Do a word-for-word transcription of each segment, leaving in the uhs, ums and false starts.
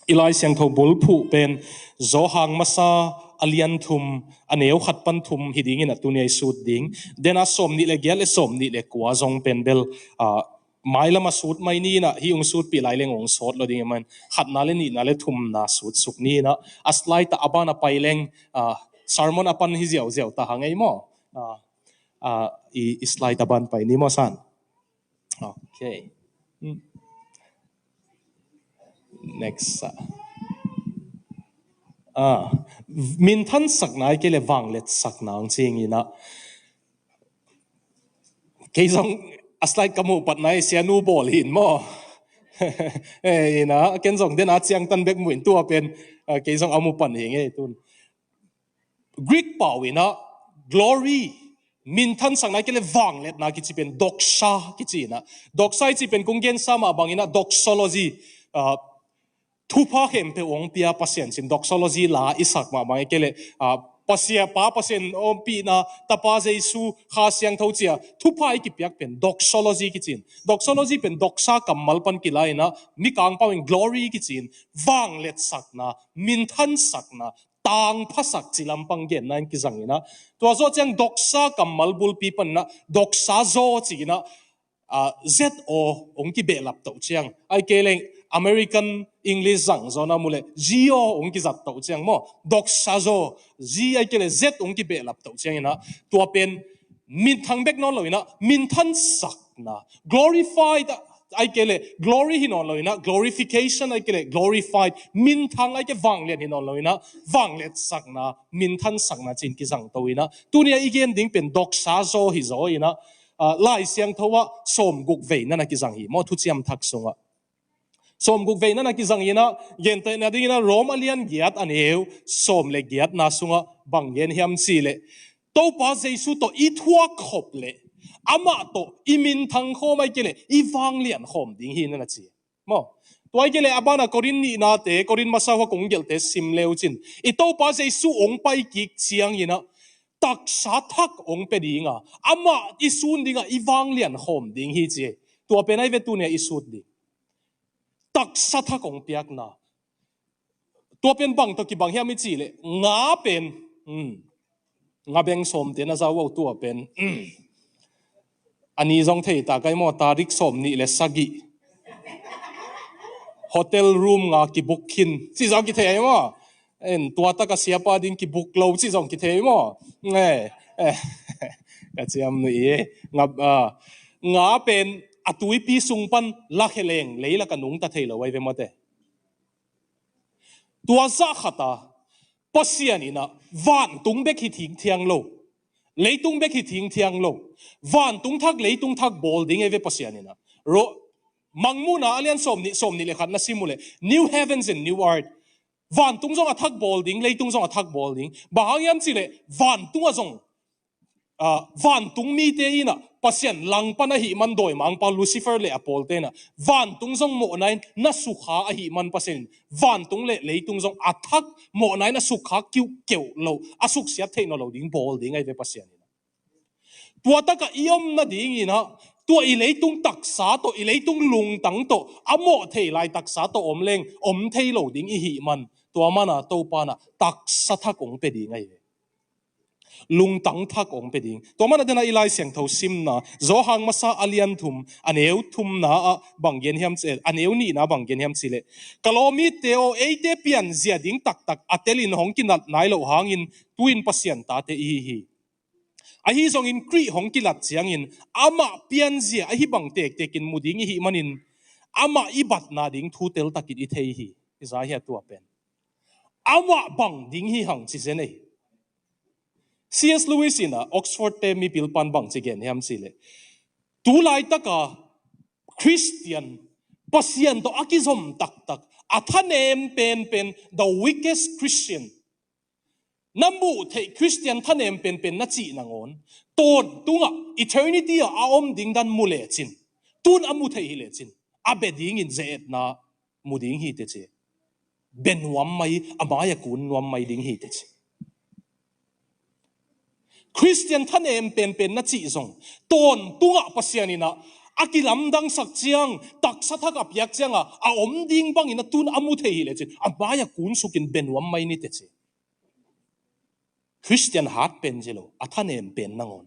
I Lai Siangtho bulphuh pen Johan masa a lian thum, a neu khat pan thum hi dingin a tuni a i sut ding. Dena sawm nih le giat le sawm nih le kua zong pen bel, ah, mailam a sut mai ni in ah, hih hong sutpih lai leng hong sawt lo ding hi man. Khatna le nihna le thumna sutsuk ni in ah, a slide ah a ban a pai leng, ah, sermon a pan hi ziauziau ta hang ei maw. Ah, ah, i, i slide a ban pai ni maw san. Okay. Hmm. Next. Ah, minthansakna i kei le vangletsakna hong ci ing in ah. Kei zong a slide ka muh patna i sianu bawl hi in maw. Eh, in ah, ken zong dena ciangtan bek muh in tua pen, ah, kei zong a mu pan hi ing ei tun. Greek pau in ah glory, minthansakna i kei le vangletna kici pen doxa kici in ah. Doxa i ci pen kong gensa mah bang in ah doxology, ah, thupha khempeuh hong pia Pasian cin doxology la i sak mah bang i kei le, ah, Pasian, Pa Pasian ompihna, Tapa Jesu, Kha Siangtho cia thupha i kipiak pen doxology kici in. Doxology pen doxa kammal pan kila in ah, Mikang pau in glory kici in, vangletsakna, minthansakna, tangphasak ci lampang genna in kizang in ah. Tua zawh ciang doxa kammal bulpi pan in ah, doxazo ci in ah, ah, Z O hong kibehlap toh ciang. Ai kei leng American English zang zaw na mu le G O hong kizat toh ciang maw. Doxazo, Z ai kei le Z hong kibehlap toh ciang in ah. Tua pen minthang bek nawn lo in ah, minthansakna. Glorified, ai kei le glory hi nawn lo in ah, glorification ai kei le glorified. Minthang ai kei vanglian hi nawn lo in ah, vangletsakna, minthansakna ci in kizang to in ah. Tuni a i gen ding pen doxazo hi zaw in ah, ah, Lai Siangtho ah sawmguk vei na na kizang hi maw, Thuciam Thak sungah. Sawmguk vei na na kizang in ah, gentehna ding in ah Rom a lian giat a neu sawm le giatna sungah bang gen hiam ci le, Topa Jesu tawh i thuak khop le amah tawh i minthang khawm ai kei le i vanglian khawm ding hi na na ci. Maw. Tua ai kei le a ban a Korin nihnate, Korin masa hua kong gelhte sim le uh cin, i Topa Jesu hong pai kik ciang in ah taksa thak hong pia ding a, amah i sun ding ah i vanglian khawm ding hi ci. Tua pen ai ve tuni a i sut ding. Taksa thak hong piakna. Tua pen bang tawh kibang hiam i ci le, nga pen, hmm, nga beng sawmte na zau uh tua pen, hmm, a ni zong thei ta kai maw, tarik sawm nih le sagih hotel room nga kibuk khin ci zong kithei ai maw. En, tua tak a siapa ding kibuk lo ci zong kithei maw. Eh, eh, ka ciam nuih e. Nga, ah, nga pen a tuipi sung pan lakhe leng leilak a nungta thei lo ai ve mawte. Tua zah khat a Pasian in ah vantung bek hi thingthiang lo, leitung bek hi thingthiang lo, vantung thak leitung thak bawl ding ei ve Pasian in ah. Ro-, Mangmuhna a lian sawm nih, sawm nih le khat na sim uh le, new heavens and new earth. Vantung zong a thak bawl ding, leitung zong a thak bawl ding. Bang hang hiam ci le, vantung a zong, ah, vantung mite in ah Pasian langpan ahih man dawimangpa Lucifer le a pawlte in ah vantung zong mawhna in na sukha ahih man Pasian in vantung le leitung zong a thak mawhna in a sukha kiuhkeuh lo, a suksiat theih nawn lo ding bawl ding ai ve Pasian in ah. Tua tak a i om nading in ah, tua i leitung taksa tawh, i leitung lungtang tawh, a mawh thei lai taksa tawh om leng om thei lo ding i hih man, tua man a Topa in ah taksa thak hong pia ding ai ve. Lungtang thak hong pia ding. Tua man a den a i Lai Siangtho simna, Johan masa a lian thum, a neu thumna ah bang gen hiam ci, a neu nihna bang gen hiam ci le, ka lawmmite aw, eite pianzia ding taktak a telin hong kinat nai loh hangin tu-in Pasian tate i hi hi. Ahi zongin Khrih hong kilat ciangin amah pianzia ahi bang tektekin mu ding i hih manin amah i batna ding thu teltakin i thei hi. I za hia tua pen? Amah bang ding hi hang ci zen ei. C S Lewis in ah Oxford te mipil pan bang ci gen hiam ci le, tu laitaka Christian, Pasian tawh a kizom taktak, a thanem penpen, the weakest Christian, na muh theih Christian thanem penpen na cih nangawn, tawntungah eternity ah a om ding dan mu lecin, tun a mu theih hi lecin, a bia dingin ze-etna mu ding hi teci. Bia nuam mai, a mai-a kun nuam mai ding hi teci. Christian thanem penpen na cih zong, tawntungah Pasian in ah a kilamdangsak ciang, taksa thak a piak cianga a om ding bangin a tun a mu thei hi lecin a mai-ah kunsukin bia nuam mai ni teci. Khristian hat pen ci lo, a thanem pen nangawn.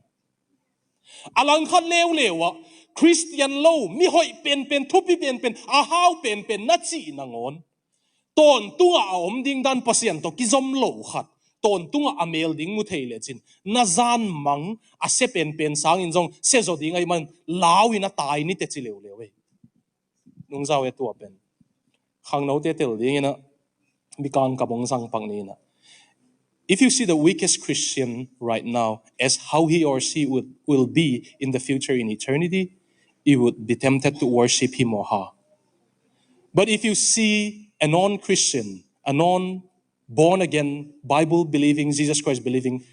A langkhat leuleu ah Khristian lo, mi hoih penpen, thupi penpen, a hau penpen na cih nangawn, tawntungah a om ding dan Pasian tawh kizom lo khat, tawntungah a mel ding mu thei lecin na zanmang a sia penpen sangin zong sia zaw ding ahih man lau in a tai ni teci leuleu ei. Nungzau e, tua pen khangnote tel dingin ah, Mikang ka bong zang pak ni in ah, if you see the weakest Christian right now as how he or she would, will be in the future in eternity, you would be tempted to worship him or her. But if you see a non-Christian, a non-born again, Bible believing, Jesus Christ believing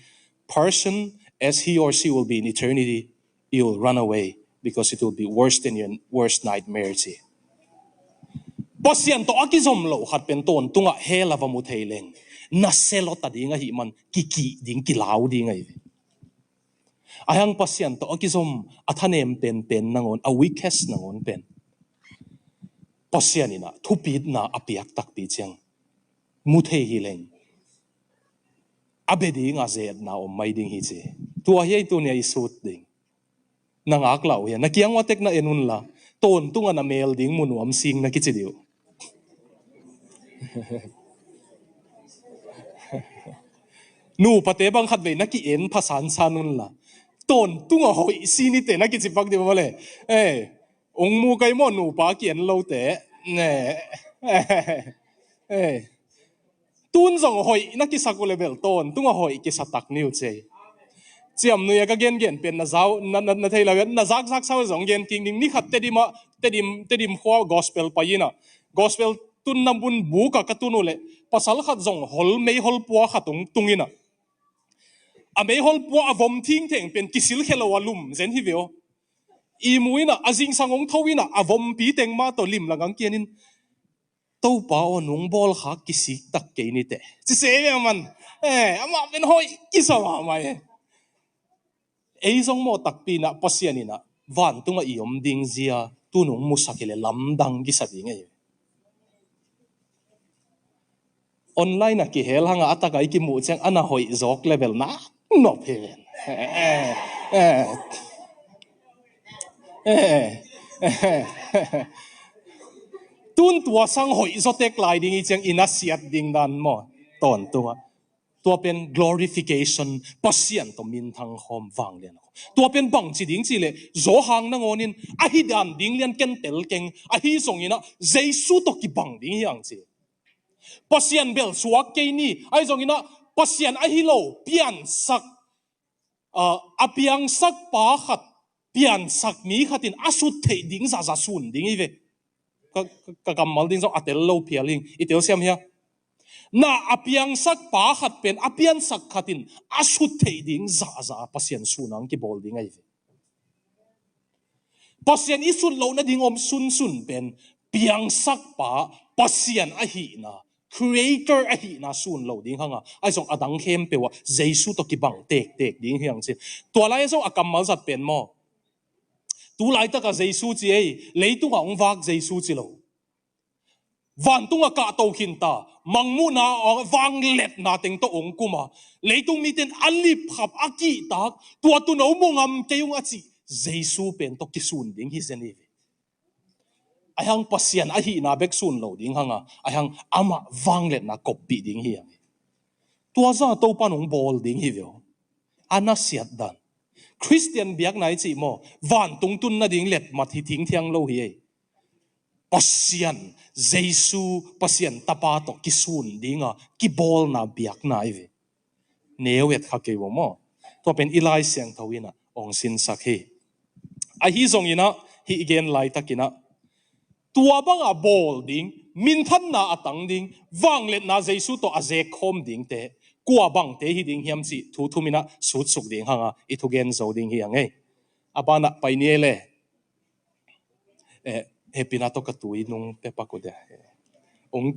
person as he or she will be in eternity, you will run away because it will be worse than your worst nightmare, ci. Pasian tawh a kizom lo khat pen tawntungah hell a va mu thei leng, na sia lawta ding ahih man kikih ding, kilau ding ahi ve. Ahi hang Pasian tawh a kizom, a thanem penpen nangawn, a weakest nangawn pen Pasian in ah thupitna a piak takpi ciang mu thei hi leng, a bia ding a zetna om mai ding hi, ci. Tua hi ei, tuni-a i sut ding. Na ngak lau hia? Na kiang ua tek na en unla, tawntungah na mel ding mu nuam sing na kici dih uh. Nupate bang khat vei na ki-en pha sansan unla, tawntungah hoih si ni te na kici pak dih uh maw le. Eh, ong mu kai maw, nupa ki-en lote. Ne. Eh. Tun zong hoih na kisak uh le bel tawntungah hoih kisa tak ni uh, ci ei. Ciamnui a ka gengen pen na zau, na, na, na thei lo, na zakzak sau zong gen kik ning. Ni khat Tedim ah, Tedim, Tedim khua gospel pai in ah, gospel tunna mun buk ah ka tun uh leh pasal khat zong hol, meihol pua khat ong tung in ah, a meihol pua a vom thingtheng pen kisilkhia lo a lum zen hi ve aw. I mu in ah, a zingsang ong tho in ah, a vompi teng mah tawh lim la ngang kian in, "Topa aw, nong bawl khak kisik tak kei ni teh," ci se ve aman. Eh, amah pen hoih kisa mahmah e. Ei zong maw, takpi in ah Pasian in ah vantungah i om ding zia tu nong musak hi leh lamdang kisa ding ei. Online ah kihel hang a, a tak ah i kimuh ciang a na hoih zawk le bel na nop hi ven. Eh, eh, eh. Eh, eh. Tun tua sang hoih zaw tek lai ding hi ciang i na siat ding dan maw, tawntungah. Tua pen glorification, Pasian tawh minthang khawm, vanglian khawm. Tua pen bangci ding cih leh, Johan nangawn in, ahi dan ding lian ken tel keng, ahi zongin ah Jesu tawh kibang ding hi hang, ci. Pasian bel suak kei ni, ahi zongin ah Pasian ahi lo piansak, ah, a piangsak pa khat, piansak mi khat in a sut theih ding zahzah sun ding hi ve. Ka, ka, ka kammal ding zong a tel lo phial hing, i telsiam hia? Na a piangsak pa khat pen a piansak khat in a sut theih ding zahzah Pasian sun hang kibawl ding ahi ve. Pasian i sut loh nading om sunsun pen piangsak pa, Pasian ahihna, Creator ahihna sun lo ding hang a, ahi zong a dang khempeuh ah Jesu tawh kibang tektek ding hi hang, ci. Tua lai zong a kammal zat pen maw, tu laitak ah Jesu ci ei, leitungah hong vak Jesu ci lo. Vantungah kahto khin ta, mangmuhna, vangliatna teng tawh hong kum a, leitung mite in a lipkhap, a kihtak, tua tuuno mu ngam kei ung a cih Jesu pen tawh kisun ding hi zen hi ve. Ahi hang Pasian ahihna bek sun lo ding hang a, ahi hang amah vangliatna koppih ding hi hang. Tua zah Topa in hong bawl ding hi ve aw. A na siat dan. Khristian biakna i cih maw, vantung tun nading letmat hi thingthiang lo hi ei. Pasian, Jesu, Pasian Tapa tawh kisun dinga kibawlna biakna hi ve. Neu et kha kei uh maw. Tua pen i Lai Siangtho in ah hong sinsak hi. Ahi zongin ah, hih i gen laitakin ah, tua banga bawl ding, minthanna a tang ding, vangliatna Jesu tawh a zek khawm dingte kua bangte hi ding hiam cih thu thumin ah sutsuk ding hang a, i thugen zo ding hi hang ei. A banah pai ni ei le. Eh, hehpihna tawh ka tui nung pia pak uh dia. Ung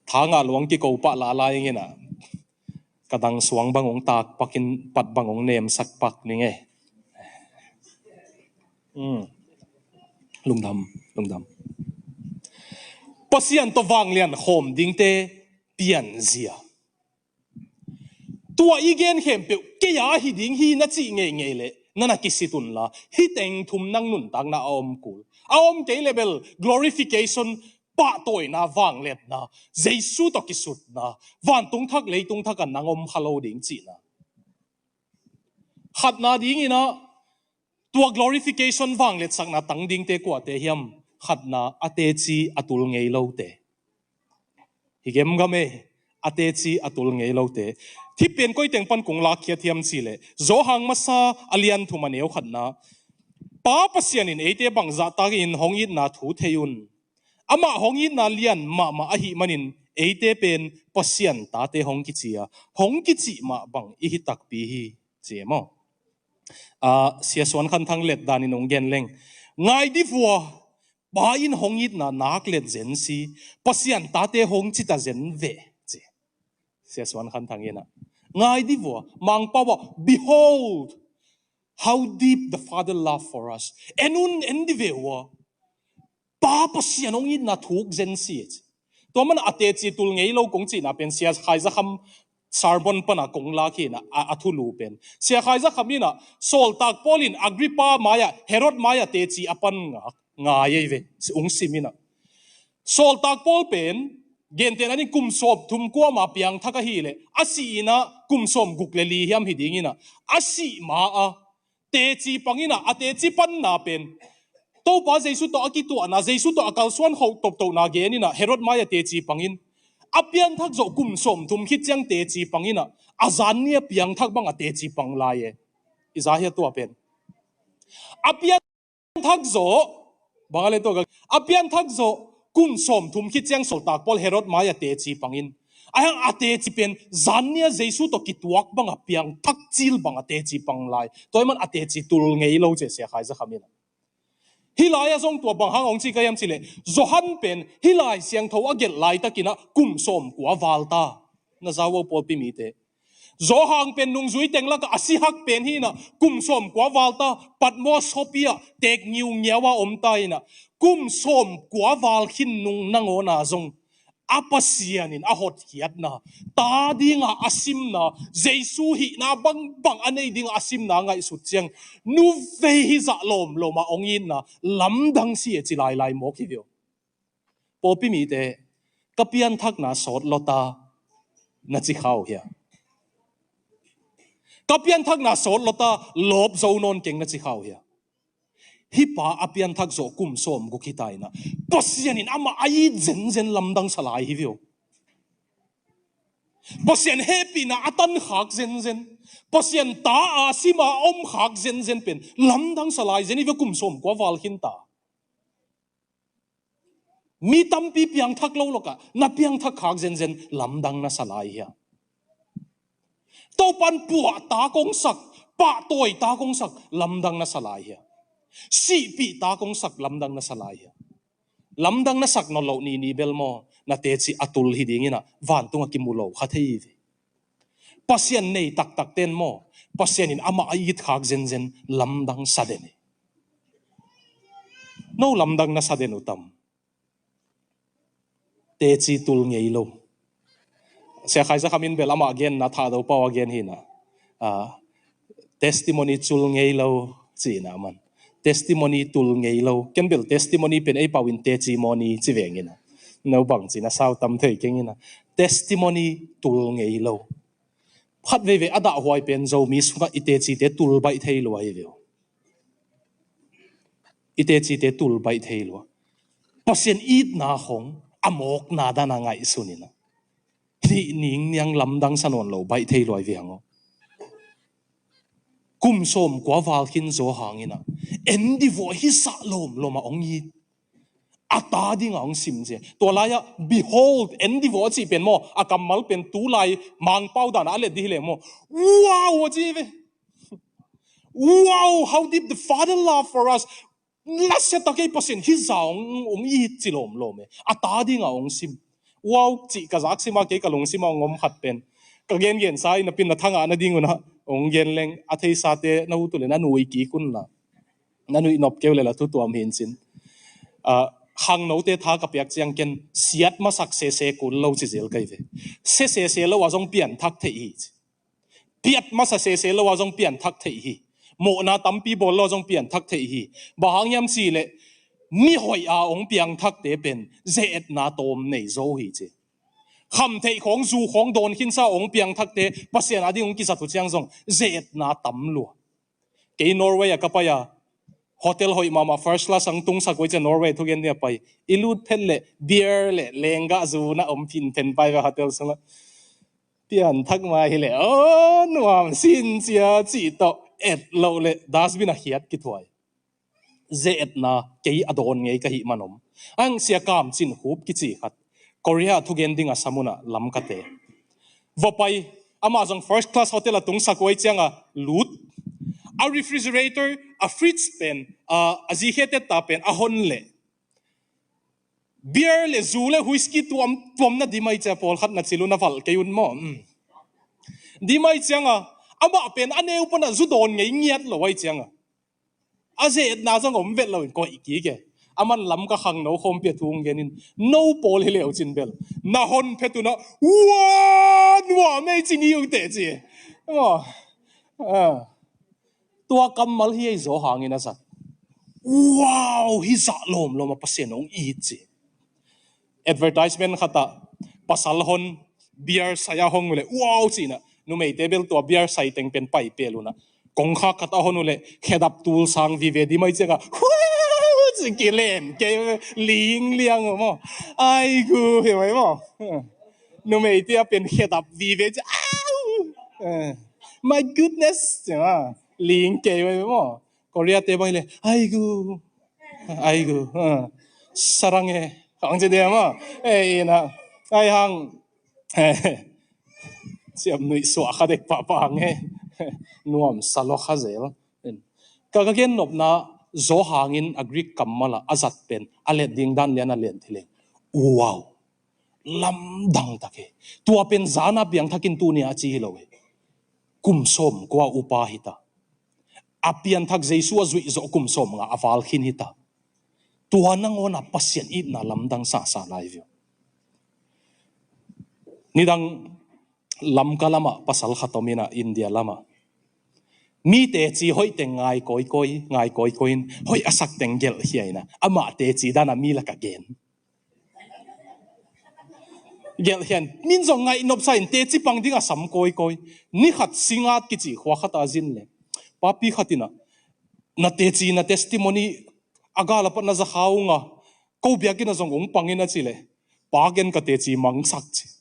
tha ngah luang kiko pah lala ing in ah, ka dang suang bang ung tak pak in, pat bang ung nemsak pak ning ei. Hmm. Lungdam, lungdam. Pasian tawh vanglian khawm dingte pianzia. Tua i gen khempeuh kei a hi ding hi na cih ngeingei leh na na kisit unla, hih teng thum nang nuntakna a om kul. A om kei leh bel glorification, pahtawina, vangliatna, Jesu tawh kisutna, vantung thak leitung thak ah nang om kha lo ding cihna. Khatna dingin ah, tua glorification, vangliatsakna tang dingte kuate hiam? Khatna, a teci a tul ngei lote. Hi gemgam e, a teci a tul ngei lote. Hih pen koi teng pan kong lakkhiat hiam cih leh, Johan masa a lian thum a neu khatna, Pa Pasian in eite bang zahtakin hong itna thu thei un. Amah hong itna lian mahmah ahih manin eite pen Pasian tate hong kici a, hong kicih mah bang i hi takpi hi, ci e maw? Ah, Sia Suan Khan Thang let danin hong gen leng. Ngai di vua, Pa in hong itna nak let zen si, Pasian tate hong ci ta zen ve, ci. Sia Suan Khan Thang in ah, ngai di vua, Mangpau ah, "Behold how deep the Father love for us." En un, en di ve ua, Pa Pasian hong itna thuk zen si, ci. Tua man a teci tul ngei lo kong cihna pen Sia Khai Za Kham sermon pana kong lak hi na, a, a thulu pen. Sia Khai Za Kham in ah, Sawltak Paul in Agrippa mai-ah, Herod mai-ah teci a pan nga, ngai ei ve, ung sim in ah. Sawltak Paul pen, gentehna in kum sawm thum kuama piangthak ahih leh, a sih in ah kum sawm guk le li hiam hi dingin ah, a sih ma-a teci pangin ah, a teci panna pen Topa Jesu tawh a kituahna, Jesu tawh a kalsuan khauh toptohna genin ah, Herod mai-ah teci pangin, a pianthak zawh kum sawm thum khit ciang teci pangin ah, a zan ni a piangthak bang a teci pang lai e. I za hia tua pen? A pianthak zawh, bang a le tua ka, a pianthak zawh kum sawm thum khit ciang Sawltak Paul Herod mai-ah teci pangin, a hiang a teci pen zan ni a Jesu tawh kituak bang a piangthak cil bang a teci pang lai. Tua hi man a teci tul ngei lo, ci Sia Khai Za Kham in ah. Hih lai-ah zong tua bang hang hong ci ka hiam cih leh, Johan pen hih Lai Siangtho a gelh laitakin ah kum sawm kua val ta. Na za ua, pawlpi mite? Johan pen nungzui teng lakah a si hak pen hi in ah, kum sawm kua val ta, Patmos khuapi ah teek ngiungiau a om ta in ah, kum sawm kua val khin nung nangawn ah zong a Pasian in a hotkhiatna, ta dinga a simna, Jesu hihna bangbang a nei dinga a simna ngaihsut ciang, nuvei hi zah lawmlawm a hong itna lamdang si e, ci lailai mawk hi ve uh. Pawlpi mite, ka pianthakna sawt lawta na ci kha uh hia? Ka pianthakna sawt lawta lawp zo nawn keng na ci kha uh hia? Hih pa a pianthak zawh kum sawm guk hi ta in ah, Pasian in amah a it zenzen lamdang sa lai hi ve uh. Pasian hehpihna a tankhak zenzen, Pasian ta a sima a omkhak zenzen pen lamdang sa lai zen hi ve, kum sawm kua val khin ta. Mi tampi piangthak lo lakah na piangthak khak zenzen lamdang na sa lai hia? Topan puah ta kong sak, pahtawi ta kong sak, lamdang na sa lai hia? Sihpih ta kong sak, lamdang na sa lai hia? Lamdang na sak nawn loh nini bel maw, na teci a tul hi dingin ah, vantung a kimu lo kha thei hi ve. Pasian nei taktak ten maw, Pasian in amah a it khak zenzen lamdang sa den hi. No lamdang na sa den uh tam? Teci tul ngei lo. Sia Khai Za Kham in bel amah genna Thahdo pau a gen hi na. Ah, testimony tul ngei lo, ci na man. Testimony tul ngei lo. Ken bel testimony pen ei pau in teci mawni ci veng in ah. No bang ci na sau tam thei keng in ah. Testimony tul ngei lo. Khat veivei a dahhuai pen Zomi sungah i tecite tul baih thei lua hi ve uh. I tecite tul baih thei lua. Pasian itna khong a mawkna dan a ngaihsun in ah, nih ning niang lamdang sa nawn lo baih thei lua hi ve hang aw. Kum sawm kua val khin zaw hangin ah, en di vua hi sa lawmlawm a hong it. A ta dingah hong sim cia. Tua lai-ah, "Behold," en di vua a cih pen maw, a kammal pen tu lai Mangpau danah a let di hi leh maw, "Wow," a ci ve. "Wow, how deep the Father love for us." Lasia tak ei Pasian hi za hong, hong it ci lawmlawm e. A ta dingah hong sim. "Wow," cih ka zak sima, kei ka lungsim a hong om khat pen, ka gengensa in a pin na thangah na ding unah hong gen leng, a theisate na ut uh le na nuih kik unla, na nuih nop keu le la thu tuam hi in cin. ah, khangnote tha ka piak ciang ken siat masak sese kul lo ci zel ka hi ve. Sia sese lo a zong pianthak thei hi ci. Piat masa sese lo a zong pianthak thei hi. Mawhna tampi bawl lo a zong pianthak thei hi. Bang hang hiam cih leh mihoih a hong piangthakte pen ze-etna tawm nei zo hi ci. Khamtheih khawng, zu khawng dawn khinsa hong piangthakte Pasian a ding hong kizat uh ciang zong ze-etna tam lua. Kei Norway ah ka pai a, hotel hoih mahmah, first class hong tungsak uh ciang Norway thugen ding a pai. I lut phet leh beer leh lenggah zu na om phinphen pai ve hotel sungah. Pianthak mai hi leh, aw, nuam sin cia cih tawh et loh leh dustbin ah khiat kithuai. Ze-etna kei a dawn ngei ka hih man om. Ang Sia Kam Cin Khup kici khat, Korea thugen ding a sam un ah Lamkate va pai. Amah zong first class hotel a tungsak uh ahih ciang a lut. A refrigerator, a fridge pen, a, a zikhiat etta pen a hon leh beer leh zu leh whisky tuam, tuam na dim ahih ciang, pawlkhat na cil uh na valh kei un maw? Mm. Dim ahih ciang a, amah pen a neu pan a zu dawn ngei ngiat lo ahih ciang a, a ze-etna zong om vet lo in koih kik e. A man Lamka khangno khawmpi a thu hong gen in, no pawl hi leu cin bel na hon phet un ah, ua, nuam ei ci ni uh teh ci. Maw? Ah. Tua kammal hi ei, Zo hangin a zat. Wow, hi zah lawmlawm a Pasian hong it ci. Advertisement khat ah pasal hon beer sai a hong uh leh wow ci-in ah, numeite bel tua beer sai teng pen pai pel un ah, kongkhak khat a hon uh leh khedap tul sang vive dim ahih ciang a, huu ci kilen kei, ling liang uh maw. Aigu hi mai maw. Numeite a pen khedap vive ci, au! Eh, my goodness ci maw. Ling kei mai maw. Korea te bang hi leh, aigu, aigu, ah, sarange, hong ci dia maw. Eh, ina, ai hang, siam nuih suah kha dek pahpah hang e. Nuam sa lo kha zel. Ka, ka gen nopna, Zo hangin a Greek kammal ah a zat pen a let ding dan lian a len thei leng. Wow. Lamdang tak hi. Tua pen zan a piangthak in tuni a ci hi lo hi. Kum sawmkua upa hi ta. A pianthak Jesu a zuih zawh kum sawmnga a val khin hi ta. Tua nangawn a Pasian itna lamdang sasa lai ve. Nidang Lamka lam ah pasal khat om in ah, India lam ah. Mi teci hoih teng ngai kawikawi, ngai kawikawi in, hoih a sak teng gelhkhia in ah, amah teci dan a mi lak ah gen. Gelhkhia in, min zong ngaih nopsa in teci pang ding a sam kawikawi. Ni khat Singat kici khua khat a zin leh, papi khat in ah, na teci, na testimony a gal a pat na za kha ung a, ko biakinn ah zong hong pang in a ci leh, pa, ken ka teci mangsak ci.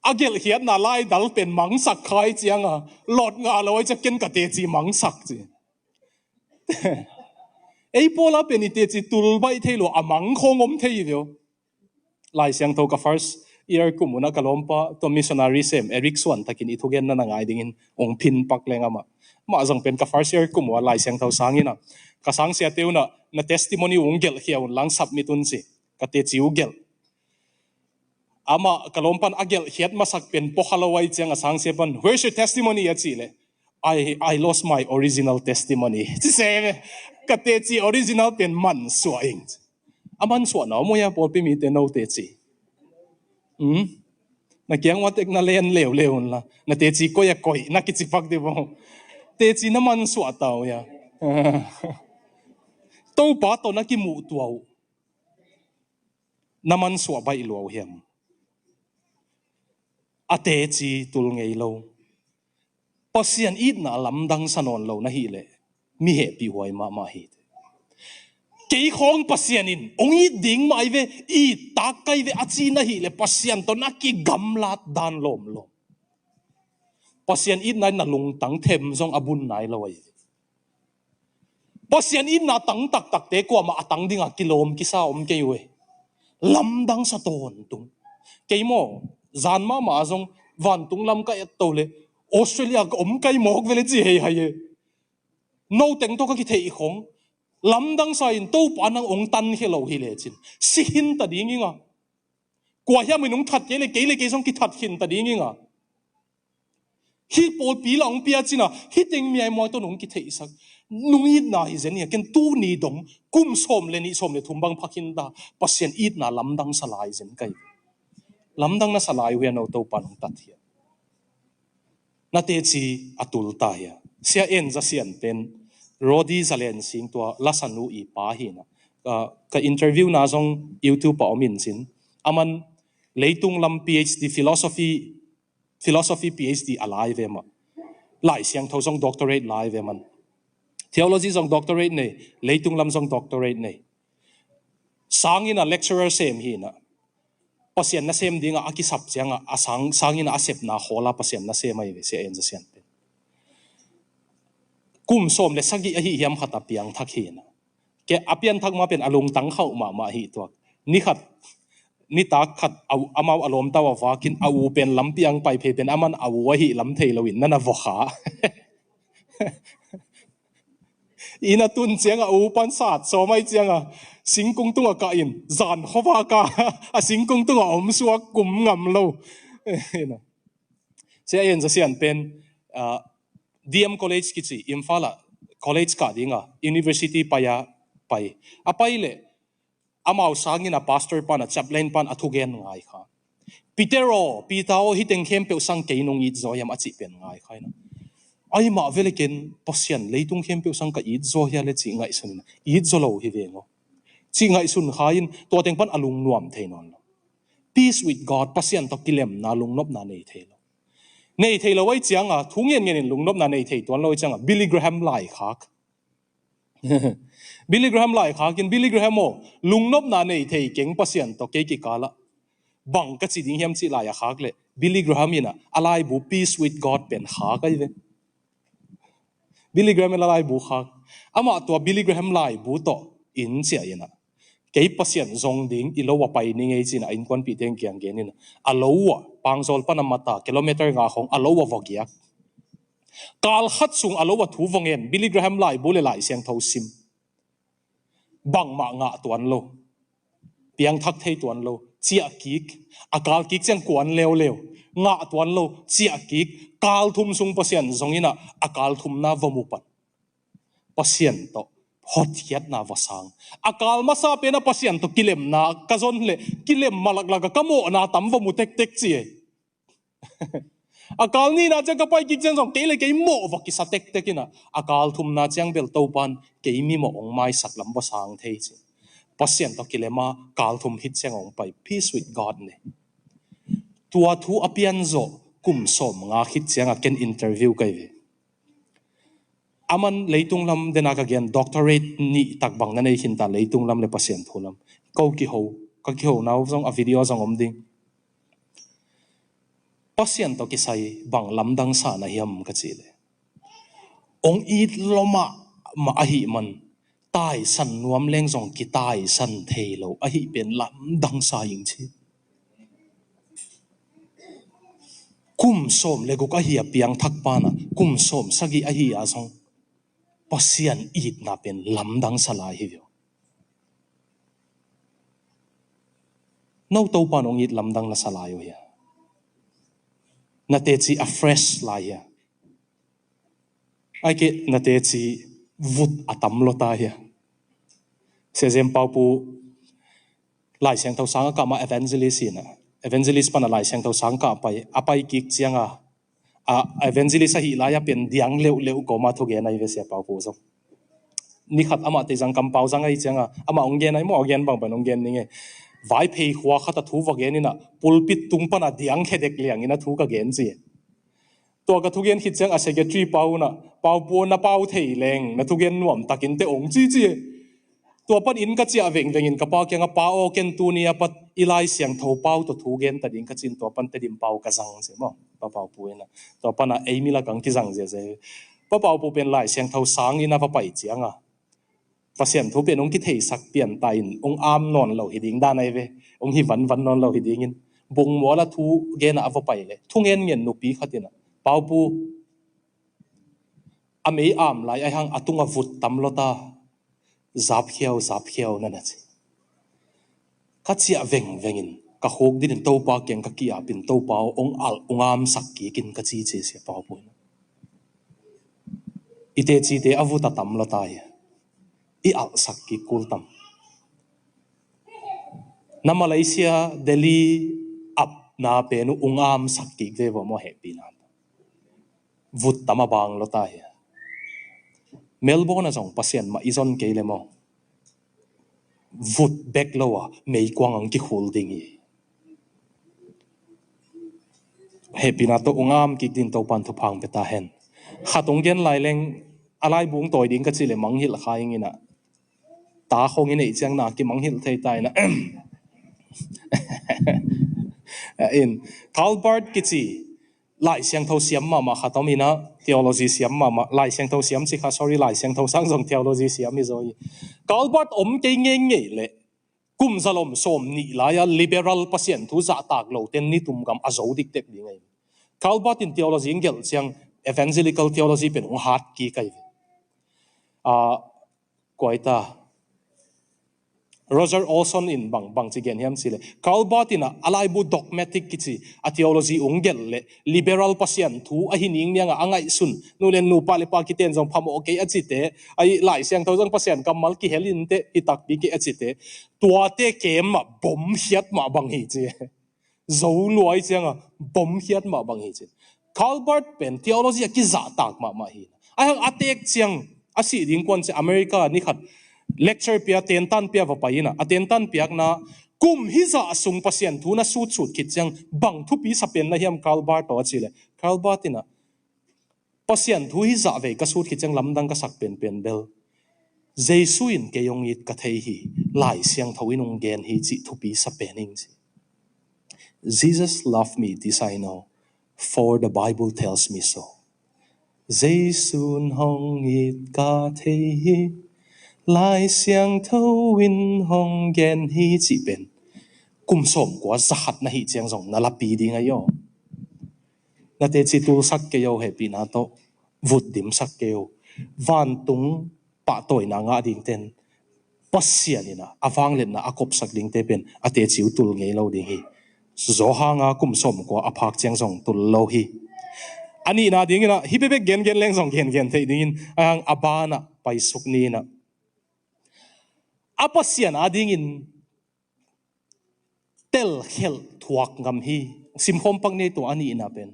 A gelhkhiatna laidal pen mangsak kha ahih ciang a, lawt ngah lo ahih ciang ken ka teci mangsak ci. Ei pawl a pen i teci tul baih thei lo a, mang khawng om thei hi ve aw. Lai Siangtho ka first year kum un ah ka lawmpa, tua missionary sem Eric Suan Thakin i thugenna na ngai dingin hong phin pak leng amah. Amah zong pen ka first year kum un ah Lai Siangtho sang in ah, ka sangsiate un ah na testimony uh hong gelhkhia un lang submit un ci. Ka teci uh gelh. Amah ka lawmpan a gelhkhiat masak pen pua kha lo ahih ciang a sangsia pan, "Where's your testimony?" a cih leh, "I, I lost my original testimony." Ci se ve, ka teci original pen mansuah ing. A mansuahna om uh hia, pawlpi mite, no teci? Hmm? Na kiang ua tek na len leuleu un la, na teci koih a koih na kici pak dih maw. Teci na mansuah ta uh hia? Topa tawh na kimuh tua uh na mansuah baih lua uh hiam? A teci tul ngei lo. Pasian itna lamdang sa nawn lo na hih leh, mi hehpihhuai mahmah hi. Kei khawng Pasian in hong it ding mah hi ve, it tak ka hi ve a ci na hih leh, Pasian tawh na kigamlat dan lawmlawm. Pasian itna in na lungtang them zong a bun nai lo ahi. Pasian itna tang taktakte kuamah a tang dinga kilawm kisa om kei uh e. Lamdang sa tawntung. Kei maw, zan mahmah a zong vantung lam ka et to leh, Australia ka om kai mawk ve leh ci hei hai e. No teng tawh ka kitheih khong, lamdang sa in Topa nang hong tankhia lo hi lecin, si khin ta ding ing a. Kua hiam in hong that kei leh, kei leh kei zong kithat khin ta ding ing a. Hih pawlpi lah hong pia cin a, hih teng miaimuai tawh nong kitheihsak. Nung itna hi zen hi a, ken tuni dong kum sawm le nih, sawm le thum bang pha khin ta, Pasian itna lamdang sa lai zen ka hi. Lamdang na sa lai uh hia, no Topa nong tat hia. Na teci a tul ta hia. Sia En Za Sian pen Rodi Za Lian Sing, tua lasa nu i pa hi na. Ka, ka interview na zong YouTube ah om in cin. Aman leitung lam PhD, philosophy, philosophy PhD a lai ve mah. Lai Siangtho zong doctorate lai ve man. Theology zong doctorate nei, leitung lam zong doctorate nei. Sanginn ah lecturer sem hi na. Pasian nasem dingah a kisap ciangah a sang, sanginn ah a sepna khawl a Pasian nasem ahi ve, Sia En Za Sian pen. Kum sawm le sagih ahi hiam khat a piangthak hi na. Ke a pianthak ma pen a lungtang khauh mahmah hi tuak. Ni khat, nitak khat, a, amau a lawmta uh a vakin a u pen lampi ang pai phei pen aman a u ahi lam thei loin na na vokha. Inn a tun ciangah a u pan sat sawm ahi ciangah singkung tungah kah in zan khuavak a, a singkung tungah om suak kum ngam lo. Sia En Za Sian pen, ah, D M College kici, Imphal ah college kah dingah university pai a pai. A pai leh amau sanginn ah pastor pan a chaplain pan a thugen ngai kha. Peter aw, Peter aw, hih teng khempeuh sang kei nong it zaw hiam a cih pen ngai kha hi na. Ahi mah vele ken Pasian leitung khempeuh sang ka it zaw hia le cih ngaihsun in, it zaw lo hi veng aw. Cih ngaihsun kha in tua teng pan a lungnuam thei nawn lo. Peace with God, Pasian tawh kilemna, lungnopna nei thei lo. Nei thei lo ahi ciangah, thu ngen ngen in lungnopna nei thei tuan lo ahi ciangah, Billy Graham laikhak. Billy Graham laikhak in, Billy Graham aw, lungnopna nei thei keng Pasian tawh kei kikalah. Bang ka ci ding hiam cih lai a khak leh, Billy Graham in a, a laibu Peace with God pen khak ahi ve. Billy Graham in a laibu khak. Amah tua Billy Graham laibu tawh in ciah in a, kei Pasian zong ding, i lo a pai ni ngei ci in a, innkuanpihte kiang gen in a, a lo uh a, Pangzawl pan a mat a, kilometer nga khong a lo uh a va giak. Kal khat sung a lo a thu va ngen, Billy Graham laibu le Lai Siangtho sim. Bangmah ngah tuan lo. Piangthak thei tuan lo. Ciah kik. A kal kik ciang kuan leuleu. Ngah tuan lo. Ciah kik. Kal thum sung Pasian zong in a, a kal thumna va mu pan. Pasian tawh hotkhiatna va sang. A kal masa pen a Pasian tawh kilemna ka zon leh, kilem mah laklak a ka mawhna tam va mu tektek ci e. A kal nihna ciang ka pai kik ciang zong kei le kei mawh va kisa tektek in a, a kal thumna ciang bel Topan kei mimawh hong maisak lam va sang thei ci. Pasian tawh kilem a kal thum khit ciang hong pai, peace with God nei. Tua thu a pian zawh kum sawm nga khit ciang a ken interview ka hi ve. Aman leitung lam dena ka gen, doctorate nih tak bang na nei khin ta, leitung lam le Pasian thu lam. Ko kiho, ka kiho nau zong a video zong om ding. Pasian tawh kisai bang lamdang sa na hiam ka cih leh, ong it lua mahmah ahih man, taisan nuam leng zong kitaisan thei lo ahih pen lamdang sa ing ci. Kum sawm le guk ahi a piangthak pan a, kum sawm sagih ahi a zong Pasian itna pen lamdang sa lai hi ve aw. No Topan ong it lamdang na sa lai uh hia? Na teci a fresh lai hia? Ai ke, na teci vut a tam lua ta hia? Sia Zem Paupu Lai Siangtho sang a kah ma evangelist hi na. Evangelist pan a Lai Siangtho sang kah pai, a pai kik ciang a, a evangelist ahi lai a pen diang leuhleuh kawma thugen ahi ve Sia Paupu zong. Ni khat amah tei zang kampau zang ahi ciang a, amah ong gen ahi maw, a gen bang pan ong gen ning e. Vaiphei khua khat a thu va gen in a, pulpit tung pan a diang khedek liang in a thu ka gen ci. Tua ka thugen khit ciang a secretary pa un a, Paupu aw, na pau thei leng na thugen nuam takin te ong ci ci. Tua pan inn ka ciah vengveng in ka pa kiang a, Pa aw, ken tuni a pat i Lai Siangtho pau tawh thugen ta ding ka ci in tua pan Tedim pau ka zang ci maw, Pa Paupu in a. Tua pan a ei mi lakah kizang ziazia. Pa Paupu pen Lai Siangtho sang in a va pai ciang a, Pasian thu pen ong kitheisak pian ta in, ong am nawn lo hi ding dan ahi ve. Ong hi vanvan nawn lo hi ding in. Bungmual a thugen a a va pai leh, thungen ngen nupi khat in a, Paupu, a mei am lai ahi hang a tung a vut tam lua ta, zapkhiau, zapkhiau na na ci. Ka ciah vengveng in, ka khuk din in Topa kiang ka ki-ap in, Topa aw, ong alh, ong amsak kik in ka ci ci Sia Paupu in. I tecite a vut a tam lua ta hi. I alhsak kik kul tam. Na Malaysia, Delhi apna pen uh ung amsak kik ve vua maw, hehpihna. Vut tam a bang lua ta hi. Melbourne ah zong Pasian mah i zon kei le maw, vut bek lo a meikuang ang kikhul ding hi. Hehpihna tawh ung am kik din Topan thupha ong pia ta hen. Khat ong gen lai leng a laibu ong tawi ding ka cih le mangngilh kha ing in ah. Ta khong i neih ciang na kimanghilh thei ta in ah. In, Karl Barth kici Lai Siangtho siam mahmah khat om in ah, theology siam mahmah, Lai Siangtho siam ci kha, sorry, Lai Siangtho sang zong theology siam hi zaw hi. Karl Barth om kei ngeingei leh kum zalom sawm nih lai-a liberal Pasian thu zahtak lo ten nitum gam a zo diktek ding ahi. Karl Barth in theology ong gelh ciang evangelical theology pen ong hat kik ahi. Ah, kua hi ta, Roger Olson in bang, bang ci gen hiam cih leh, Karl Barth in ah a laibu dogmatic kici a theology ong gelh leh liberal Pasian thu ahi ningniang a a ngaihsun, nu le nu, pa le pa kiten zong phamawh kei a cite, ahi Lai Siangtho zong Pasian kammal kihel inteh, hi takpi kei a cite, tuate kem ah bomkhiat mah bang hi ci. Zo lua ciang a bomkhiat mah bang hi ci. Karl Barth pen theology a kizahtak mahmah hi. Ahi hang a teek ciang a sih ding kuan ciang America ni khat lecture pia, tentan pia va pai in ah, a tentan piakna, kum hizah sung Pasian thu na sutsut khit ciang bang thupi sa pen na hiam Karl Barth aw a cih leh, Karl Barth in ah, Pasian thu hizah vei ka sut khit ciang lamdang ka sak penpen bel, Jesu in kei ong it ka thei hi, Lai Siangtho in ong gen hi cih thupi sa pen ing ci. Jesus love me, this I know, for the Bible tells me so. Jesu'n hong it ka thei hi, Lai Siangtho in hong gen hi cih pen kum sawmkua za khat na hih ciang zong na lapi ding ahi aw. Na teci tulsak kei o, hehpihna tawh vut dimsak kei o. Vantung pahtawina ngah dingten Pasian in ah a vangliatna a kopsak dingte pen a teci uh tul ngei lo ding hi. Johan nga kum sawmkua a phak ciang zong tul lo hi. A nihna ding in ah, hih bekbek gengen leng zong gengen theih ding in, ahi hang a ban ah paisuk ni in ah, a Pasian adingin telkhelh thuak ngam hi. Simkhawm pak ni, tua a nihna pen,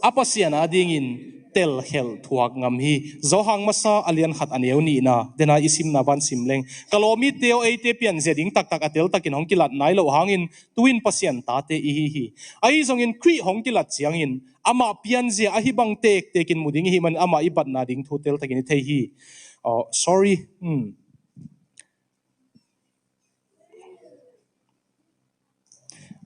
a Pasian adingin telkhelh thuak ngam hi. Johan masa a lian khat a neu nihna, dena i simna ban sim leng, ka lawmmite aw, eite pianzia ding taktak a teltakin hong kilat nai loh hangin tu-in Pasian tate i hi hi. Ahi zongin Khrih hong kilat ciangin amah pianzia ahi bang tektekin mu ding i hih manin amah i batna ding thu teltakin i thei hi. Oh, sorry. Hmm.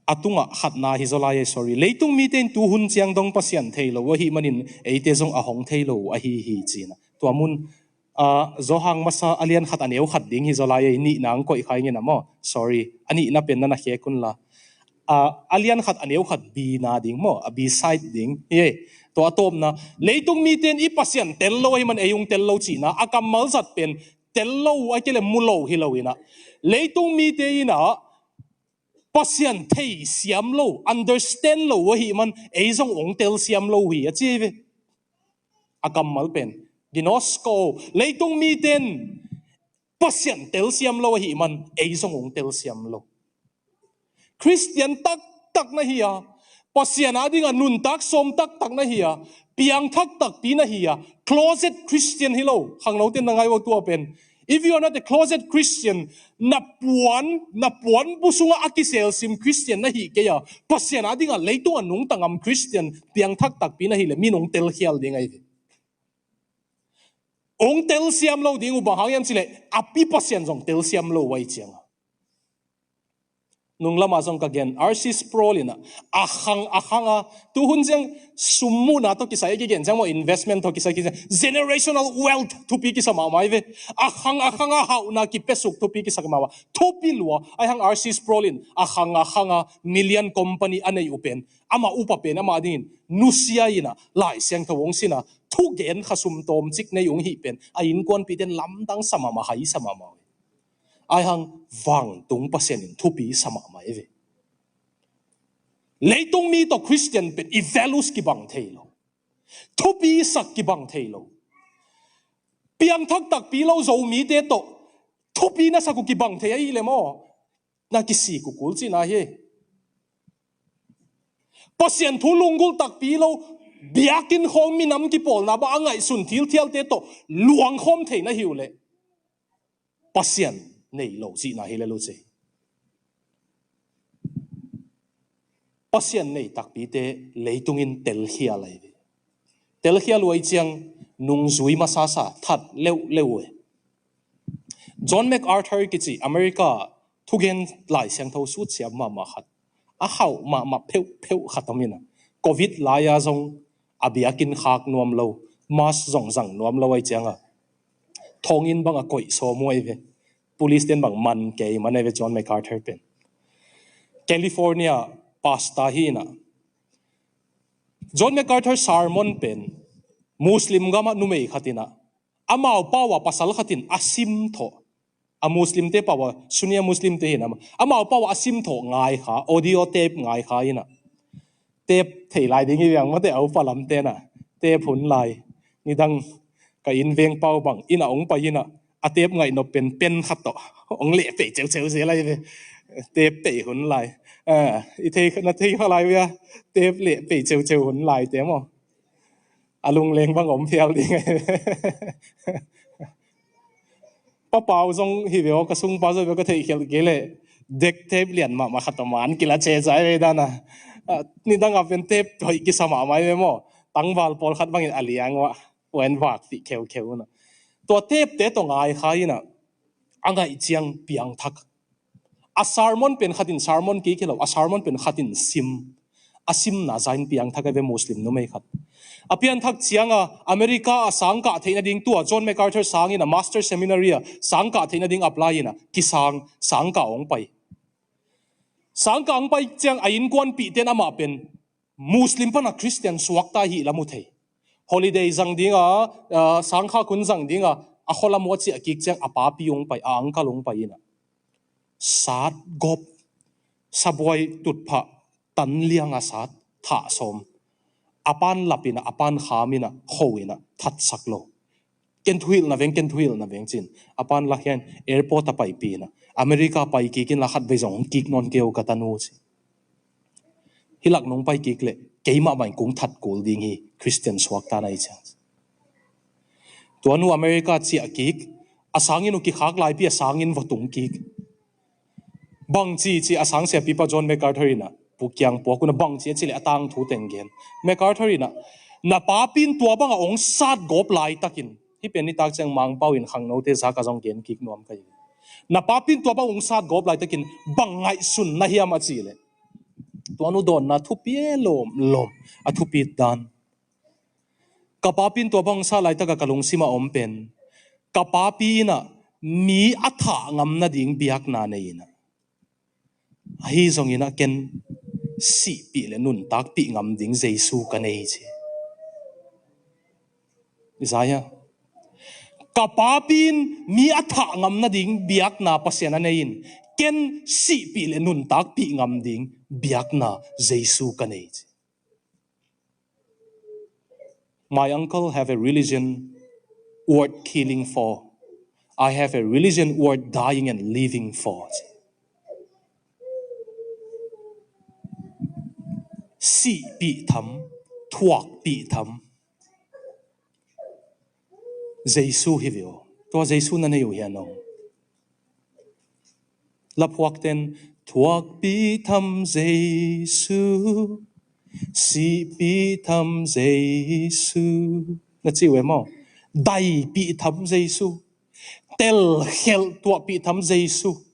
A tungah khatna hi zaw lai ei, sorry. Leitung mite in tuhun ciang dong Pasian thei lo uh ahih manin eite zong a hong thei lo uh ahi hi, ci-in ah. Tua mun, ah, Johan masa a lian khat a neu khat ding hi zaw lai ei, nihna ang koih kha ing in ah maw. Sorry. A nihna pen na na khek un la. Ah, a lian khat a neu khat B-na ding maw, a B side ding. Hi ei. Tua a tawpna, leitung mite in i Pasian tel lo ahih man ei ung tel lo cihna, a kammal zat pen tel lo uh ahih kei leh mu lo hi lo in ah, leitung mite in ah Pasian thei siam lo, understand lo uh ahih man ei zong ong tel siam lo hi, a ci hi ve. A kammal pen, ginosko, leitung mite in Pasian tel siam lo ahih man ei zong ong tel siam lo. Khristian taktak na hi a, Pasian adingah nuntak sawm taktak na hi a, piangthak takpi na hi a, closet Christian hi lo, khangnote in na ngai uh a, tua pen. If you are not a closet Christian, na puan, na puanbu sungah a kiselsim Khristian na hih kei a, Pasian adingah leitungah nungta ngam Khristian piangthak takpi na hih leh, mi in ong telkhial ding ahi ve. Ong telsiam lo ding uh, bang hang hiam cih leh, a pi Pasian zong telsiam lo uh ahih ciangin. Nung lamah zong ka gen, R C Sproul in ah, a khang a khang a, tuhun ciang sum muhna tawh kisai, a kigen ciang maw, investment tawh kisai, kisai, generational wealth thupi kisa mahmah hi ve. A khang a khang a hauhna kipiasuk thupi kisa mahmah. Thupi lua, ahi hang R C Sproul in, a khang a khang a million company a neih uh pen, amah upa pen, amah dingin nusia in ah, Lai Siangtho ong sin a, thugen khasum tawmcik nei ung hih pen, a innkuanpihte in lamdang sa mahmah, hai sa mahmah. Ahi hang vantung Pasian in thupi sa mahmah hi ve. Leitung mi tawh Khristian pen i values kibang thei lo. Thupi sak kibang thei lo. Piangthak takpi lo Zomite tawh thupi na sak uh kibang thei ahih leh maw, na kisik uh kul cihna hi. Pasian thu lunggulh takpi lo, biakinn khawng, minam kipawlna bang a ngaihsun thilthialte tawh luangkhawm thei na hi uh leh Pasian nei lo cihna hi lel uh ci. Pasian nei takpite leitung in telkhial ahi ve. Telkhial uh ahih ciang nungzui masasa that leuhleuh uh e. John MacArthur kici America thugen Lai Siangtho sutsiam mahmah khat, a hauh mahmah pheuhpheuh khat om in a, Covid lai-a zong a biakinn khak nuam lo, mask zong zang nuam lo ahih ciang a, thonginn bang a koih sawm uh ahi ve. Police ten bang man kei man ahi ve John MacArthur pen. California pastor hi in a, John MacArthur sermon pen Muslim gam ah numei khat in a, amau pau ah pasal khat in a sim thawh, a Muslimte pau ah, Sunni a Muslimte hi in a, amau pau ah a sim thawh ngai kha, audio tape ngai kha in a, tape thei lai ding hi viang mate, a upa lamte in a, tape hun lai, nidang ka inn veng pau bang inn ah hong pai in a, a tape ngaih nop pen pen khat tawh hong leh peih ceuceu zel ahi ve. Tape peih hun lai. Ah, i thei, na thei kha lai uh hia, tape leh peih ceuceu hun laite maw? A lungleng bang om phial ding ahi ve. Pa Pau zong hi ve aw, ka sungpa zong hi ve aw, ka theih khialh kei leh, dek tape lian mahmah khat a man kila cecai ve dan a. Ah, nidang a pen tape hoih kisa mahmah hi ve maw? Tangval pawlkhat bangin a liang uh a, tua in vakpih kheukheu uh a. Tua tape-te tawh ngai kha in a, a ngaih ciang piangthak. A sermon pen khat in sermon kik hi lo, a sermon pen khat in sim. A simna zah in piangthak ahi ve Muslim numei khat. A piangthak ciang a, America a sangkah theih nading, tua John MacArthur sang in a Master Seminary ah sangkah theih nading apply in a, kisang, sangkah hong pai. Sangkah hong pai ciang a innkuanpihte in amah pen Muslim pan a Christian suakta ahih lam uh thei. Holiday zang ding a, ah, sangkhak hun zang ding a, a khua lam uh a ciah kik ciang a papi hong pai, a uncle hong pai in a, sat gawp, sabuai tutphah, tan liang a sat, thah sawm. A pa'n lap in a, a pa'n kham in a, kho in a, thatsak lo. Ken thuhilhna veng, ken thuhilhna veng ci in, a pa'n la khia in airport ah paipih in a, America pai kik inla khatvei zong hong kik nawn kei o ka tanu ci. Hih lak nong pai kik leh keimah mah in kong that kul ding hi, Christian suakta na hi ciang. Tua nu America ciah kik, a sanginn uh kikhak laipi a sanginn va tung kik. Bangci ci a sangsiapipa John MacArthur in a, pu kiang puak un a, bangci a cih leh a tangthu teng gen. MacArthur in a, na papi in tua bang a hong sat gawp laitakin, hih pen nitak ciang Mangpau in khangnote zak a zong gen kik nuam ka hi. Na papi in tua bang hong sat gawp laitakin bang ngaihsun na hiam a cih leh, tua nu dawnna thupi e, lawmlawm a thupit dan. Ka papi in tua bang hong sat laitak a ka lungsim a om pen, ka papi in a mi a thah ngam nading biakna nei in a, ahi zongin a ken sihpih le nuntakpih ngam ding Jesu ka nei ci. Isaiah, ka papi in mi a thah ngam nading biakna Pasian a nei in, ken sihpih le nuntakpih ngam ding biakna Jesu ka nei ci. My uncle have a religion worth killing for. I have a religion worth dying and living for. Sihpih tham, thuakpih tham Jesu hi ve aw. Tua Jesu na nei uh hia nong? Laphuakten, thuakpih tham Jesu, sihpih tham Jesu, na ci uh e maw? Daipih tham Jesu, telkhelh tuahpih tham Jesu,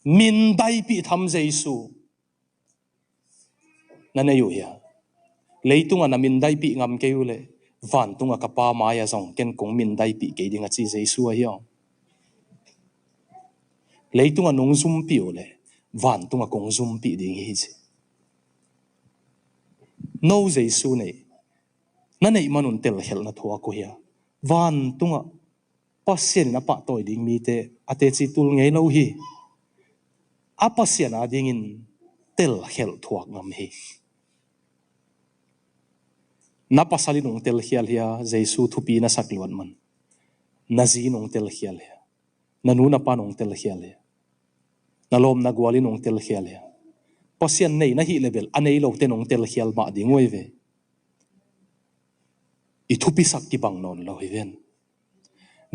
mindaipih tham Jesu na nei uh hia? Leitungah na mindaipih ngam kei uh leh, vantungah ka Pa mai-ah zong ken kong mindaipih kei ding a ci Jesu ahi aw. Leitungah nong zumpih uh leh, vantungah kong zumpih ding hi ci. No Jesu nei, na neih manun telkhelh na thuak uh hia? Vantungah Pasian in a pahtawi ding mite a teci tul ngei lo hi. A Pasian adingin telkhelh thuak ngam hi. Na pasal in hong telkhial hia, Jesu thupi na sak luat man? Na zi in hong telkhial hia? Na nu na pa in hong telkhial hia? Na lawm na gual in hong telkhial hia? Pasian nei na hih leh bel a nei lote in hong telkhial mah ding uh hi ve. I thupisak kibang nawn lo hi ven.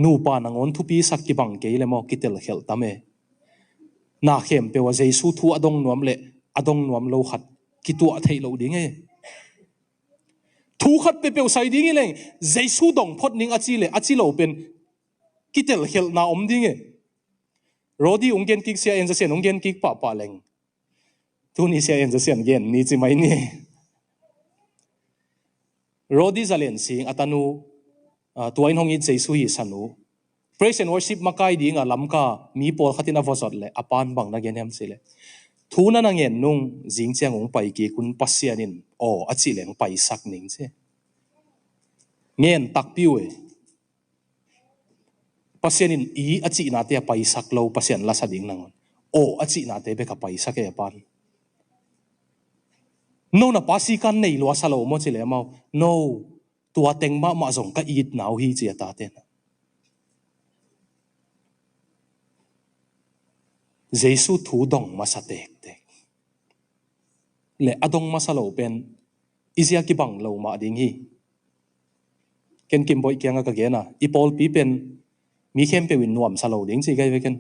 Nupa nangawn thupisak kibang kei le maw, kitelkhial tam e. Na khempeuh ah Jesu thu a dong nuam le a dong nuam lo khat kituah theih loh ding e. Thu khat peuhpeuh sai ding hi leng, Jesu dong phot ning a ci le a ci lo pen kitelkhialhna om ding e. Rodi hong gen kik, Sia En Za Sian hong gen kik pahpah leng, tuni Sia En Za Sian gen ni ci mai ni. Rodi Za Lian Sing a tanu, ah, tua in hong it Jesu hi sanu, praise and worship makai dinga Lamka mi pawlkhat in a vawzot le a pan bang na gen hiam ci le, thu na na ngen nung zing ciang hong pai kik un, Pasian in aw a cih leng paisak ning ci. Ngen takpi uh e. Pasian in i a cihnate a paisak lo, Pasian lasa ding nangawn aw a cihnate bek a paisak e a pan. No na pa sikan nei luasa lo maw ci le amau, no, tua teng mahmah zong ka itna uh hi ci a tate na. Jesu thu dong masa tektek le a dong masa lo pen i zia kibang lo mah ding hi. Ken Kimboih kiangah ka gen a, i pawlpi pen mi khempeuh in nuamsa lo ding ci kei ve ken.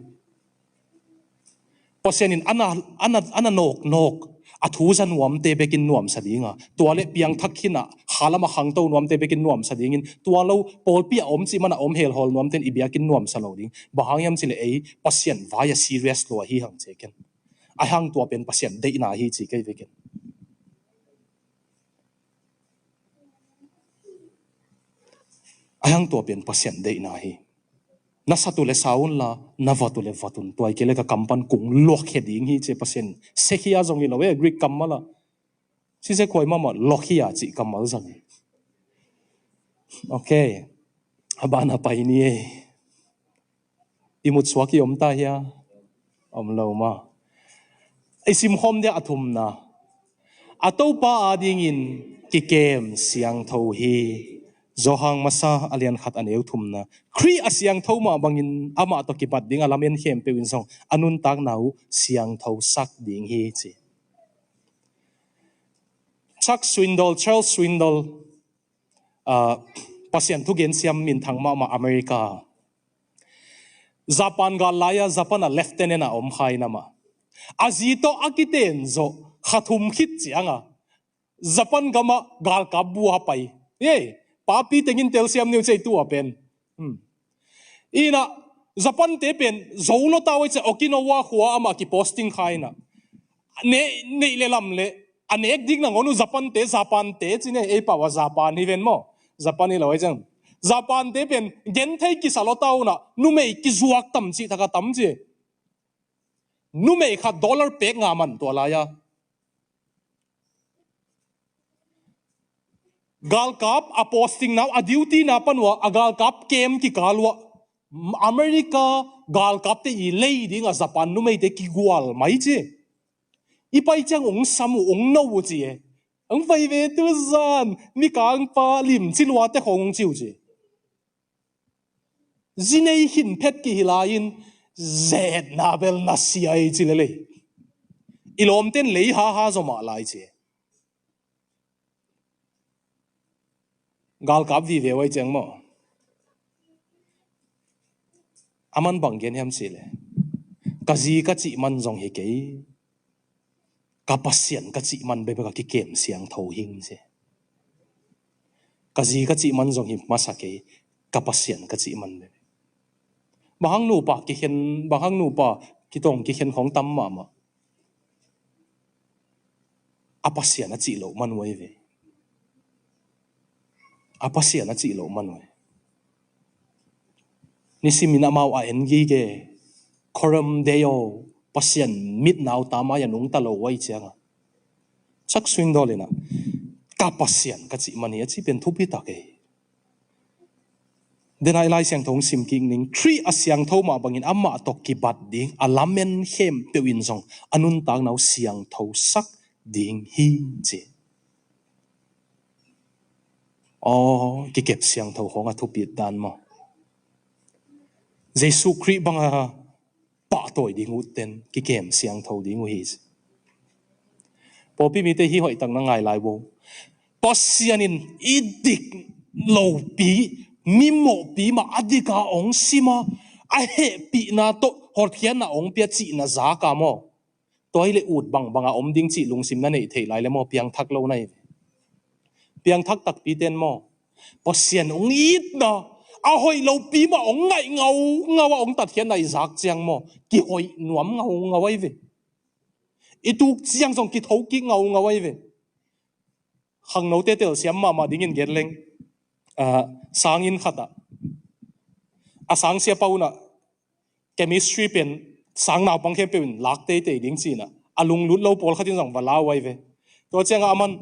Pasian in a na, a na, a na nawknawk a thu za nuamte bekin nuamsa dinga, tua le piangthak khin a khalam a khangto nuamte bekin nuamsa dingin, tua lo pawlpi a om cih man a om helhawl nuamte in i biakinn nuamsa lo ding. Bang hang hiam ci le ei Pasian vai a serious lua hi hang ci ken. A hang tua pen Pasian deihna hi ci kei ve ken. A hang tua pen Pasian deihna hi. Na sat uh le sa un la, na vot uh le vot un. Tua hi kei le ka kam pan kung luakkhia ding hi ci Pasian in. Sekhia zong hi lo e, Greek kammal a. Sise khuai mahmah, lokhia cih kammal zong hi. Ok. A ban a pai ni e. I mutsuak i om ta hia? Om lo maw. I simkhawm dia a thumna, a Topa adingin kikem siangtho hi. Johan masa a lian khat a neu thumna, Khrih a siangtho mah bangin amah tawh kibat ding a lamen khempeuh in zong a nuntakna uh siangthosak ding hi ci. Chuck Swindoll, Charles Swindoll, ah, Pasian thugen siam minthang mahmah America. Japan gal lai-a Japan a lieutenant a om kha in amah, a zi tawh a kiten zawh kha thum khit cianga Japan gamah galkap bu a pai. Ei, papi tengin telsiam ni uh ci ei tu a pen. Hmm. Ina Japan te pen zo lua ta uh ei ci a, Okinawa khua amah kiposting kha ina. Ne, neih le lam le a nek dik nangawn uh Japan te, Japan te ci ne, ei pau a Japan hi ven maw. Japan hi lo ei ciang. Japan te pen genthei kisa lua ta uh na, numei kizuak tam ci, thak a tam ci. Numei khat dollar pek nga man tua lai-a. Galkap a posting na uh, a duty na pan uh a, a galkap camp kikal uh a, America galkapte i lei dingah Japan numeite kigual mai ci. I pai ciang ung sam uh, ung no uh ci e. Ung pai ve tu zan, Mikangpa limci luate khong ung ci uh ci. Zi nei khin phet kihi lai-in, zetna bel na sia ei ci lelei. I lawmten lei haha zaw mah lai ci. Galkap vive uh ei ciang maw. A man bang gen hiam ci le, ka zi ka cih man zong hi kei. Ka Pasian ka cih man bekbek a kikem siangtho hing ci. Ka zi ka cih man zong hi masa kei, ka Pasian ka cih man bekbek. Bang hang nupa kikhen, bang hang nupa kitong kikhen khong tam mahmah. A Pasian a cih loh man uh ei ve. A Pasian a cih loh man uh ei. Nisimin amau a en gige, Coram Deo, Pasian mitnau ta mai a nungta lo uh ei cianga. Chuck Swindoll ina, ka Pasian ka cih man hi a cih pen thupi tak ei. Denai Lai Siangtho hong sim kik ning, Khrih a siangtho mah bangin amah tawh kibat ding a lamen khempeuh in zong a nuntakna uh siangthosak ding hi ci. Aw, kikep siangtho khawng a thupit dan maw? Jesu Khrih banga pahtawi ding utten kikem siangtho ding uh hi. Pawlpi mite hih hoihtak na ngai lai vo. Pasian in i dik lopi, mi mawhpi mah a dika hong sima, a hehpihna tawh hotkhiatna hong pia cihna zaka maw? Tua hi le ut bangbanga om ding cih lungsim na neih theih lai le maw, piangthak lo na hi ve. Piangthak takpite in maw, Pasian hong itna, a hoih lopi mah hong ngaih ngaungau a hong tatkhiatna i zak ciang maw, kihoih nuam ngaungau ahi ve. I tuk ciang zong kitho kik ngaungau ahi ve. Khangnote telsiam mahmah dingin gen leng, ah, sanginn khatah a sangsiapa unah chemistry pen sang naupang khempeuh in lak teitei ding cinah a lunglut lo pawlkhat in zong va lau ahi ve. Tua ciangah aman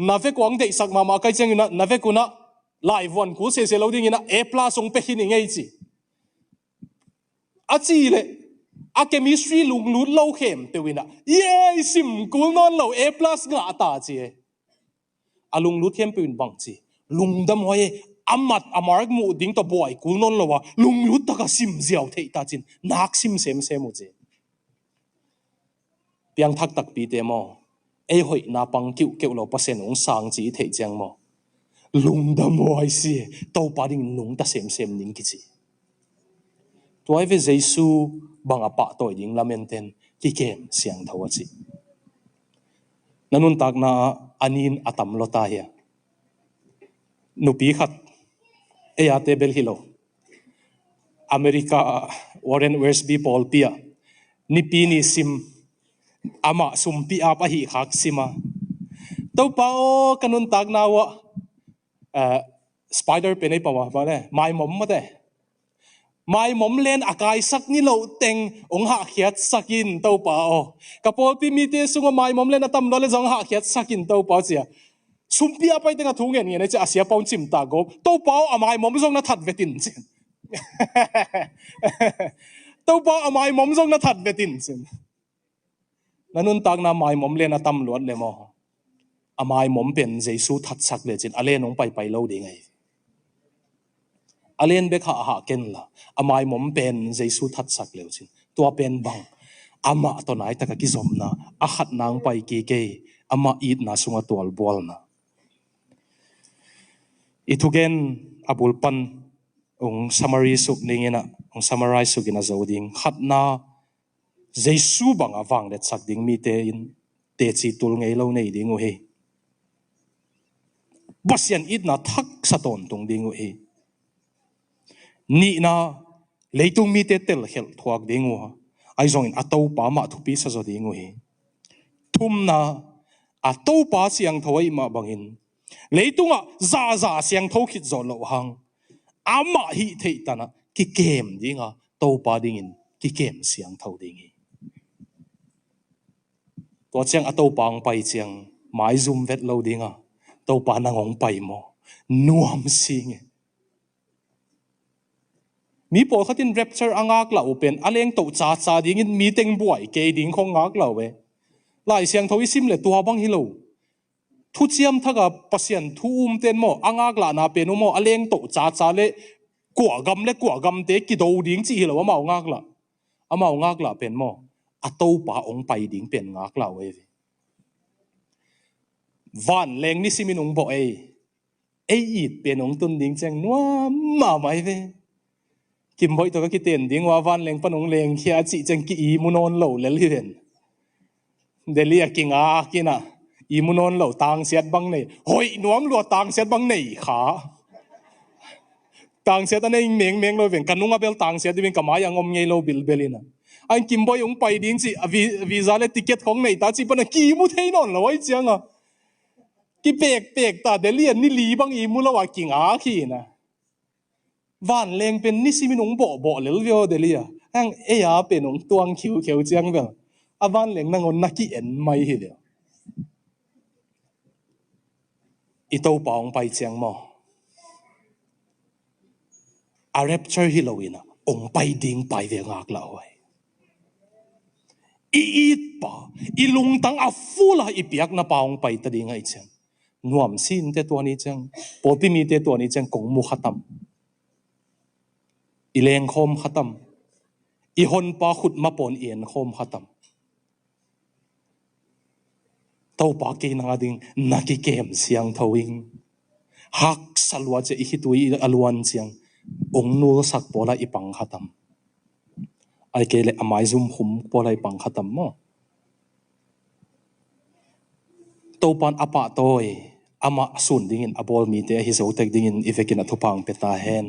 na vek uh ang deihsak mahmah kai cianginah na vek unah laivuan kul sese lo dinginah A plus hong pia khin i ngei ci. A ci leh a chemistry lunglut lo khempeuh inah i sim kul nawn lo A plus ngah ta ci e. A lunglut khempeuh in bang ci, lungdam huai e, a mat a mark muh ding tawh buai kul nawn lo a lunglut taka sim ziau theih ta cin nak sim semsem uh ci. Piangthak takpite maw, ei hoihna pang kiuhkeuh lo Pasian hong sang ci i theih ciang maw, lungdam huai si e, Topa dingin nungta semsem ning kici. Tua hi ve Jesu banga pahtawi ding lamenten kikem siangtho a ci. Na nuntakna ah a nin a tam lua ta hia? Nupi khat, ei ate bel hi lo, America ah Warren Wiersbe pawlpi ah nipi ni sim, amah sumpi ap ahi khak sima, Topa aw, ka nuntakna uah, eh, spider pen ei pau a, bang le maimom mate, maimom len a kaisak ni loh teng hong hahkhiatsak in Topa aw. Ka pawlpi mite sungah maimom len a tam lua le zong hahkhiatsak in Topa aw cia. Sumpi a pai tengah thu ngen ngen a cia, a siapa un cimtak gawp, Topa aw, a maimom zong na that vetin cin. Topa aw, a maimom zong na that vetin cin. Na nuntakna maimom len a tam luat le maw, a maimom pen Jesu thatsak lecin a len hong paipai lo ding ahi. A len bek hahhah kenla a maimom pen Jesu thatsak lecin tua pen bang, amah tawh naitaka kizopna, a khatna hong pai kik ei, amah itna sungah tualbualna. I thugen a bulpan hong summary suk dinginah, hong summarize sukin a zo ding. Khatna, Jesu banga vangliatsak ding mite in teci tul ngei lo nei ding uh hi. Pasian itna thaksa tawntung ding uh hi. Nihna, leitung mite telkhelh thuak ding uh a, ahi zongin a Topa mah thupi sa zaw ding uh hi. Thumna, a Topa siangtho ahih mah bangin leitungah zahzah siangtho khit zawh loh hang amah hih theih tanah kikem dinga Topa dingin kikem siangtho ding hi. Tua ciang a Topa hong pai ciang maizum vet lo dinga, Topa nang hong pai maw? Nuam sing e. Mi pawlkhat in rapture a ngaklah uh pen a lengtoh caca dingin mi teng buai kei ding khong ngaklah uh e. Lai Siangtho i sim le tua bang hi lo. Thuciam thaka Pasian thu umten maw, a ngaklahna pen uh maw, a lengtoh caca le kuagam le kuagamte kido ding cih hi lo amau ngaklah. Amau ngaklah pen maw, a Topa hong pai ding pen ngaklah uh ei ve. Vanleng nisimin hong bawh ei. Ei it pen hong tun ding ciang nuam mahmah hi ve. Kimboih tawh ka kiten ding uh a vanleng pan hong lengkhia a cih ciang ki-i mu nawn lo lel hi ven. Delhi a kingak inah i mu nawn lo, tangsiat bang nei, hoih nuam lua tangsiat bang nei kha. Tangsiat a nei mengmeng lo ven, ka nung a bel tangsiat ding ven, ka mai ang om ngei lo bilbel inah. An Kimboih hong pai ding cih a vi-, visa le ticket khong nei ta cih pana ki mu thei nawn lo ahi cianga kipekpek ta, Delhi a ni li bang i mu lo a kingak hi inah. Vanleng pen nisimin hong bawhbawh lel vio Delhi a. Hang ei a pen hong tuang khiukheu ciang bel a vanleng nangawn na ki-en mai hi vio. I Topa hong pai ciang maw, a rapture hi lo inah hong pai ding pai ve ngaklah huai. I itpa, i lungtang a fula i piaknapa hong pai ta ding ahi ciang Nuam sinte tua ni ciang, pawlpi mite tua ni ciang kong mu kha tam? I lengkhawm kha tam? I honpa khut mapawn i enkhawm kha tam? Topa kei nang a ding na kikem siangtho ing. Haksa lua ciah i khitui a luan ciang ong nulsak pawla i pang kha tam? Ai kei le a maizum khum pawla i pang kha tam maw? Topan a pahtawi, amah sun dingin a bawl mite ahi zotek dingin i vekin a thupha ong pia ta hen.